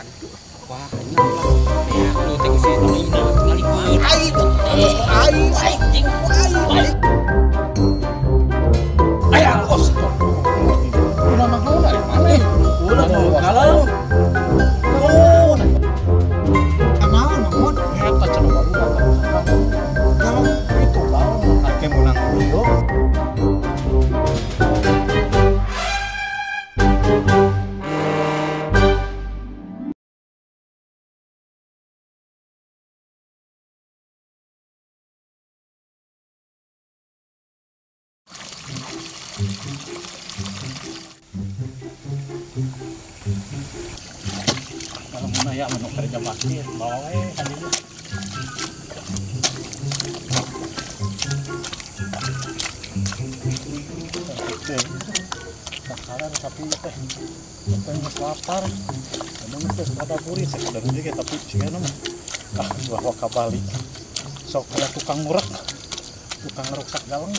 kan itu. Wah, ini lah. Lu teh si Toina tingalikeun. Aing aing aing aing. Aya kos. Udah mah naon ari maneh? Udah galau. Oh. Naon naon eta cenah baru. Galau itu galau ake meunang ieu. Kalau mana ya menu kerja bakti bawa we kadinya. Bakalan tapi teh teh geus lapar. Emang teh pada burit sakedar ge tapi sigana mah ah bawa ka Bali. Sok aya tukang ngurek. Tukang ngeruksak galeng.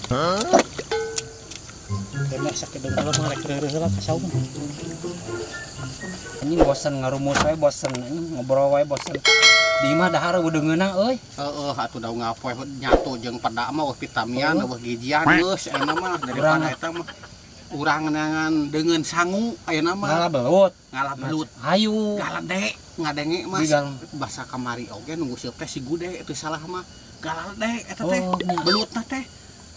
Teh sakedar mah rek reureuh heula ka saung. Anjing bosen ngarumus wae bosen anjing ngobrol wae bosen. Di imah dahar udah ngeunah euy. Heeh atuh da ngapoe nyatu jeung pedak mah eueuh vitamian eueuh gizian geus ayeuna mah daripada eta mah urang neangan deungeun sangu ayeuna mah. Ngalah belut. Ngalah belut. Hayu. Galade ngadenge mah basa kamari oge nunggu sieup teh si gude teu salah mah. Galade eta teh belutna teh.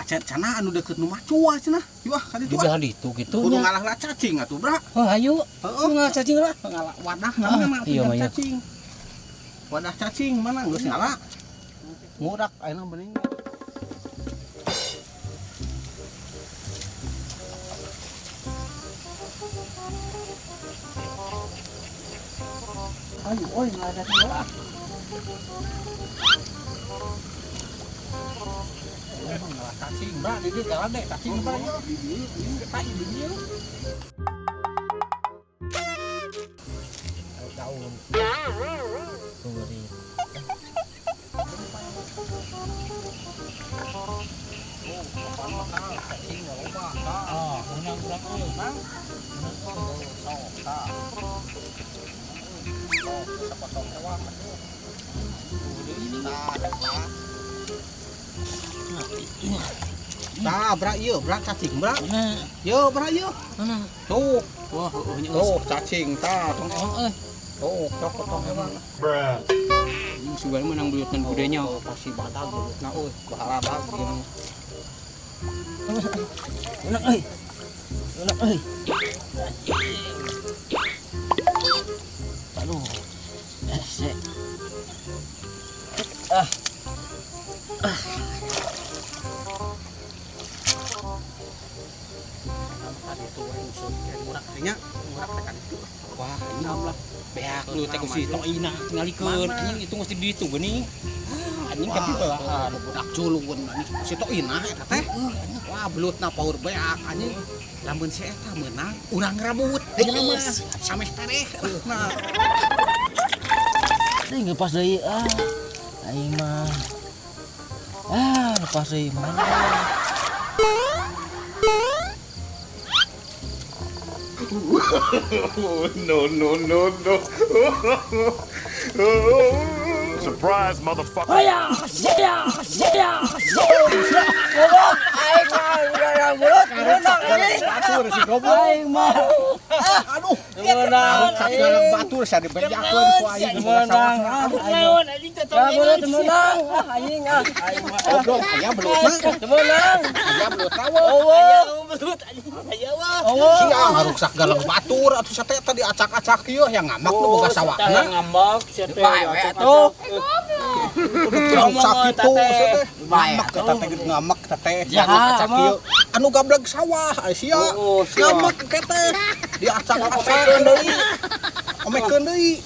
Cenah anu deukeut nu macua cenah. Yuh ah ka ditu. Di ditu kitu nya. Kudu ngalah lah cacing atuh, Bra. Oh, hayu. Heeh, ngalah cacing lah. Ngalah wadah mana mah cacing. Wadah cacing mana geus ngala. Ngurak ayeuna bening. Ayo, oi ngalah cacing lah. Ngalah cacing, Bra, di dieu galade cacing, Bra. Di dieu, eta di dieu. Daun. Tunggu. Oh, kapan mah cacing loba tah. Ah, meunang urang euy. Mang. Sok tah. Sok sapotong ewang atuh. Tah, tah. Tah, Bra ieu, Bra cacing, Bra. Yo, Bra ieu. Mana? Tuh. Wah, heueuh nya. Tuh, cacing tah, tong ewang euy. Tuh, sok potong ewang. Bra. Anjing sugan menang belutna gudenya. Pasti badag belutna euy, baharadag ieu. Menang euy. Menang euy. Aduh. Ah. Ah. Wah, ini lah. Beak lu teh si Toina tingalikeun anjing itu mesti ditu geuning. Ah, anjing kapibelaan budak culun anjing si Toina eta teh. Wah, belutna paur beak anjing. Lamun si eta meunang urang ngerabut. Ayeuna mah sameh tereh. Nah. Deui ngeupas deui ah. Aing mah. Ah, lepas deui mana. No, no, no, no. Surprise, motherfucker. Aing mah belut menang anjing. Batur si goblok. Aing mah. Aduh, menang. Sagala batur sia dibejakeun ku aing menang. Aduh, naon anjing teh belut menang. Anjing ah. Aing mah. Goblok aya belutna. Menang. Aya belut tawa. Aya belut anjing aya wah. Sia ngaruksak galang batur atuh sate tadi acak-acak ieu yang ngamak nu boga sawahna. Ngambak sia teh. Bae atuh. Ngamak kitu sia teh. Ngamak eta teh ngamak eta teh acak ieu. Anu gableg sawah sia. Ngamak ke teh diacak-acakeun deui. Omekeun deui.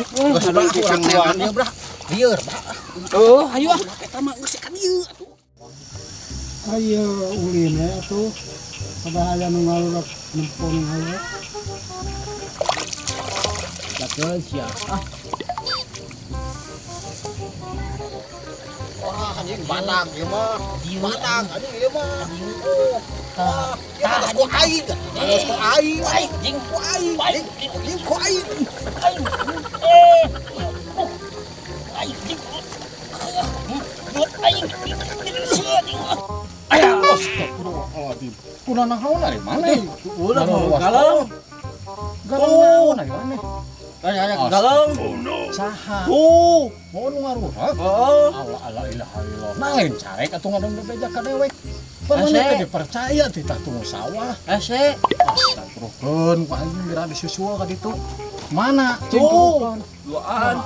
Geus bra urang neangan ieu bra. Lieur bra. Oh, hayu ah. Eta mah geus ka dieu atuh. Ayo ulin we atuh. Padahal aya nu ngalurak nempo nu ngalurak. Jakeun sia. Ah. Wah, Anjing badak ieu mah. Badak anjing ieu mah. Tah, tah ku aing. Geus ku aing. Anjing ku aing. Anjing ku aing. Aing. Aing. Aing. Ayah, astagfirullahaladzim. Kuna naon ari maneh? Ulah mau galang. Galang naon ari maneh? Aya galang. Saha? Tuh, mau nu ngarurak? Heeh. Allah Allah ilaha illallah. Nah lain carek atuh ngadon bebeja ka dewek. Maneh teh dipercaya titah tunggu sawah. Hese. Astagfirullahaladzim, ku aing geura disusul ka ditu. Mana? Tuh. Duaan.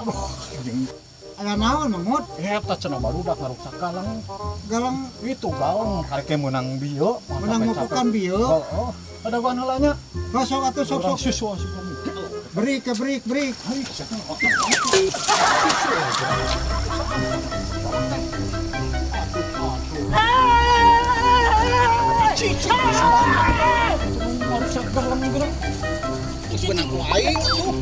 Aya naon Mamut? Eta cenah barudak ngaruksak galang. Galang itu galang karek teh meunang bieu, meunang mopokan bieu. Heeh. Ada gua heula nya. Sok atuh sok sok. Susul asup kami. Break break break. Hai, sia. Ngaruksak galang geura. Geus beunang ku aing atuh.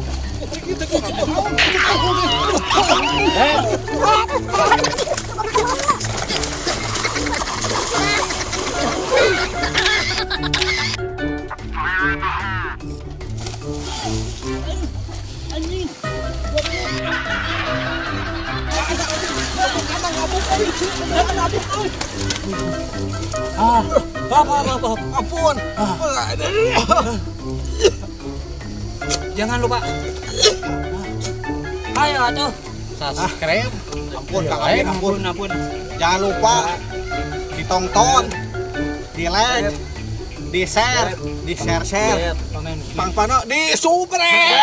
Ampun. Jangan lupa. Ayo atuh. Subscribe. Ampun Kang Amin, ampun. Ampun. Jangan lupa ditonton, di like, di share, di share-share. Pang Pano di subscribe.